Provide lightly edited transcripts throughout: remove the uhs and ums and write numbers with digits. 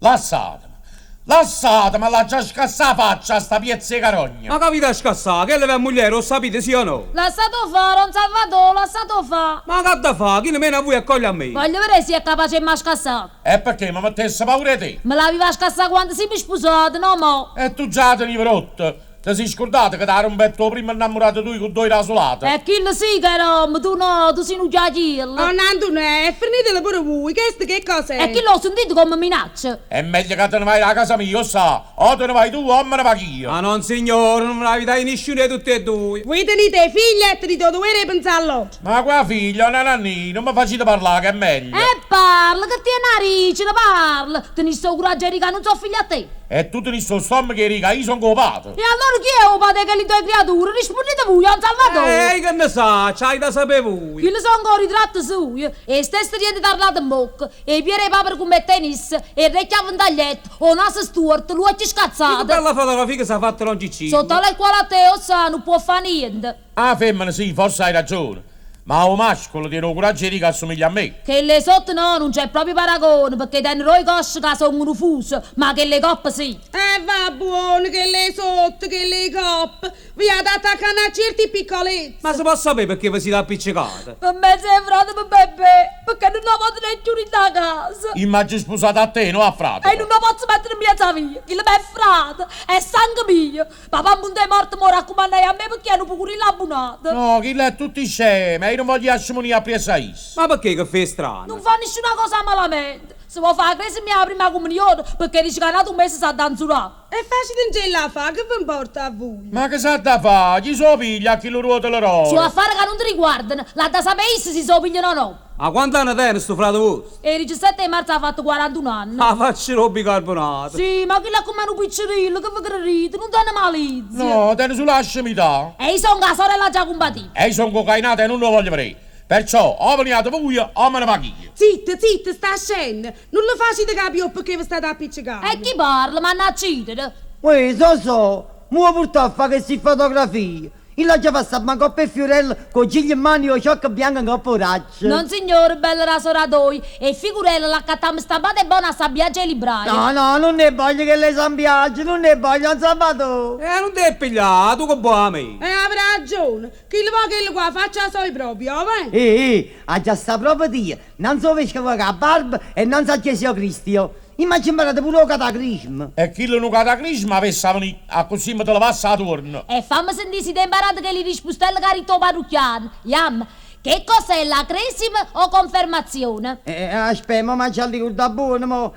Lassateme. Lassateme, l'aggia scassà 'a faccia a sta piezza 'e carogna! Ma ch'avite 'a scassà? Chella v'è mugliera, 'o ssapite, sì o no? Lassate 'o fa, don Salvatò, lassate 'o fa! Ma ch'adda fa? Chillo mena a vuje e coglie a me! Voglio vedè si è capace 'e m' 'a scassà! E pecché, me mettesse paura 'e te? Me l'avive 'a scassà quando simme spusate, no mo! E tu già 'a tenive rotta! Te si' scurdata che t' 'a rumpette 'o primmo 'nnammurato tujo cu ddoje rasulate? E chillo sì che era ommo, tu no, tu si' nu chiachiello! Onna Antunè, e fernitela pure vui, chesto che cos'è? E chillo 'o sentite comme minaccia? È meglio ca te ne vai d' 'a casa mia, 'o ssa', o te ne vai tu o me ne vach'io! Ma nonsignore, nun ve n'avite 'a i' nisciuno 'e tutt' 'e duje! Vui tenite 'e figlie e tenite 'o dovere 'e penzà a lloro! Ma qua' figlia, 'onna Nannì, nun me facite parlà che è meglio! E parla, che tiene 'a dicere, parla! Tenisse 'o curaggio 'e di' ca nun so' figlia a te? E tu tenisse 'o stommaco 'e di' ca io songo 'o pate? E allora chi è 'o pate 'e chelli doje criature? Rispunnite vuje, 'on Salvatore! E io che ne saccio, avite 'a sapé vuje! Chille songo 'o ritratto sujo, 'e stesse diente tarlate 'mmocca, 'e piede 'e papera comm' 'e tenisse, 'e rrecchie a ventaglietto, 'o naso stuorto, ll'uocchie scazzate. Che bella fotografia che s'ha fatta don Ciccillo! So' tale e quale a te, 'o ssa', nun può fa' niente! 'A femmena sì, forse hai ragione, ma 'o mascolo tiene 'o curaggio 'e dì che assumiglia a me. Chella 'e sotto no, nun c'è proprio paragone, pecché tene doje cosce ca songo nu fuso, ma chella 'e coppa sì. E va buono, chella 'e sotto, chella 'e coppa, ve jate attaccanno a cierti piccolezze. Ma se po' sapè pecché ve site appiccecate? Pe mezzo 'e frateme Bebè, pecché nun 'o po' tenè cchiù dint' 'a casa. Io m'aggio spusato a te, no a frateme. E nun 'o pozzo mettere 'mmiezzo 'a via, chillo m'è frate, è sangue mio. Papà 'mpunto 'e morte m' 'o raccumannaje a me pecché è nu pucurillo abbunato. No, chillo è tutto scemo e io nun voglio i' a scemunì appriesso a isso. Ma pecché che fa 'e strano? Nun fa nisciuna cosa malamente. Se vo' fa 'a cresima e 'a primma cumunione pecché dice ca n'atu mese s'ha da 'nzurà. E facitencella fa', che ve 'mporta a vuje? Ma che s'ha da fa'? Chi s' 'o piglia a chillu ruotolo d'oro? So' affare ca nun te riguardano. L'ha da sapé isso si s' 'o pigliano o no. Ma quant'anne tene stu frate vuosto? E 17 'e marzo ha fatto 41 anne. 'A faccia d' 'o bicarbonato. Sì, ma chillo è comm'a nu piccerillo, che ve credite? Nun tene malizia. No, tene sulo 'a scemità. E i' songo 'a sora e l'aggia cumpatì. E i' songo 'o cainato e nun 'o voglio vedé. Perciò, o veniate vuje o me ne vach'io. Zitta, zitta, sta ascenno. Nun le facite capì 'o pecché ve state appiccecanno. E chi parla? M'hanno accidere. Uè, Sosò, m' 'o purtà a fà chesti fotografie? Io l'aggia fa stampà ncopp' 'e fiurelle cu 'o giglio 'mmano e 'o ciocco bianco ncopp' 'o vraccio. Nonsignore, bella d' 'a sora toja, 'e figurelle l'accattammo stampate e bone a San Biagio 'e libraie. No, no, nun 'e voglio chelle 'e San Biagio, nun 'e voglio, 'on Salvatò. E nun t' 'e piglià, tu che buò 'a me? E ave ragione, chillo vo chello cu 'a faccia soja proprio, ovè? Eh, eh, aggia sta proprio io, 'nnanz' 'o vescovo cu 'a barba e 'nnanz' 'a Gesù Cristo. Io m'aggio 'mparato pure 'o catacrismo. E chillo nu catacrismo avesse 'a venì, accussì me te levasse 'a tuorno. E famme sentì si t'hê 'mparato chelli rispustelle c'ha ditto 'o parrucchiano. Jamme, che cos'è la cresima o confermazione? Eh, aspè, mo m'aggio allicurdà buono, mo.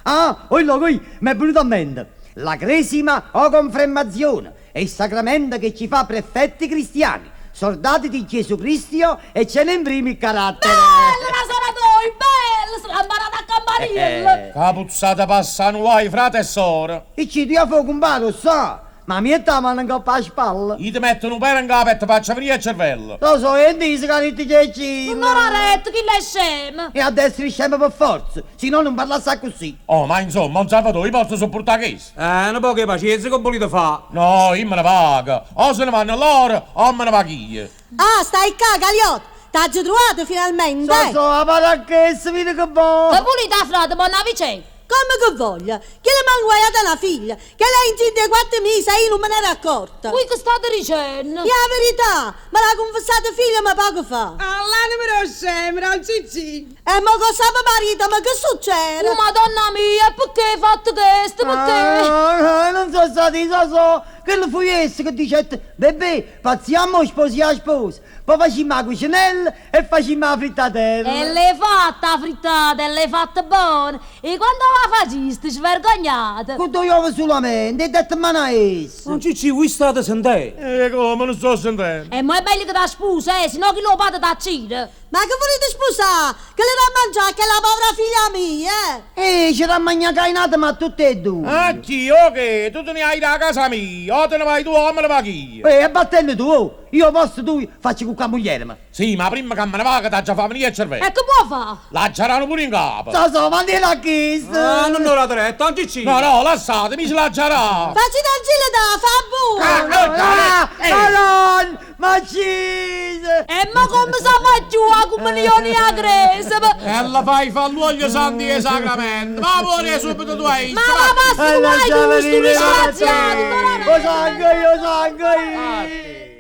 Ah, oi lloco, oi, m'è venuto a mente. La cresima o confermazione è il sacramento che ci fa preffetti cristiani, sordati di Gesù Cristio e ce ne imprime il carattere. Bella d' 'a sora toja, bella! Se l'ha 'mparata a campaniello! Ca puzzate passà nu guaio frate e sora! E ci tu 'a fa 'o cumpare, 'o ssa'? Ma miette 'a mano 'ncopp' 'a spalla. Io te metto nu pere 'ncapa e te faccio venì 'e cervelle. Lo so, hê 'ntiso c'ha ditto Cecillo. Nun 'o dà retta, chillo è scemo. E adda essere scemo pe' forza, si no nun parlasse accussì. Oh, ma insomma, 'on Salvatò, io pozzo suppurtà chesto? Eh, nu poco 'e pacienza che vulite fa? No, io me ne vaco. O se ne vanno loro o me ne vaco io. Ah, stai ccà, Galiotto? T'aggio truvato finalmente! Sosò, 'a paracchessa, vide che vo'! Che vulite 'a frate, bonna Vicè? Comme che voglio? Chillo m'ha 'nguaiata na figlia, chella è incinta 'e quatto mise e io nun me n'ero accorta. Vui che state dicenno? È 'a verità! Me l'ha cunfessato figliema poco fa. All'anema d' 'o scemo, don Ciccì! E mo che 'o sape maritemo che succere? Uh Madonna mia, e pecché 'e fatto chesto, pecché? Ah, nun so' stato io, Sosò, chella fuje essa che dicette, Bebè, pazziammo 'o sposo e 'a sposa, po' facimmo 'a cucinella e facimmo 'a frittatella. E l'hê fatta 'a frittata e l'hê fatta bona. E quanto 'a faciste, svergognata? Cu doje ova sulamente, 'e dette 'mmano a essa. Don Ciccì, vui state sentendo? E comme, nun sto sentendo? E mo è meglio che t' 'a spuse, eh, si no chillo 'o pate t'accide. Ma che vulite spusà? Che le dà a mangià a chella povera figlia mia, eh? Eh, ce dà a mangià cainate ma a tutte e duje. A chi, o che? Tu te ne 'a ì d' 'a casa mia! O te ne vai tu o me ne vaco io. E vattene tu, oh. Io posto tu faccio cuccà muglierema. Sì, ma prima che me ne vago t'aggia fa venire il cervello. E che può fare? L'aggia pure in capo. So, so, mantieni a chisto. Ah, non ho la retta, non ci No, no, lasciatemi, ce l'aggia dà. Facci tangile da, fa buono! Ah, Madonna, ma ci... E ma come si fa giù a comunione a cresima? E la fai fa l'olio santi e sacramento. Ma muore subito tu hai. Ma la passa tu vai tu, sto disgraziato! Lo sangue io, sangue io.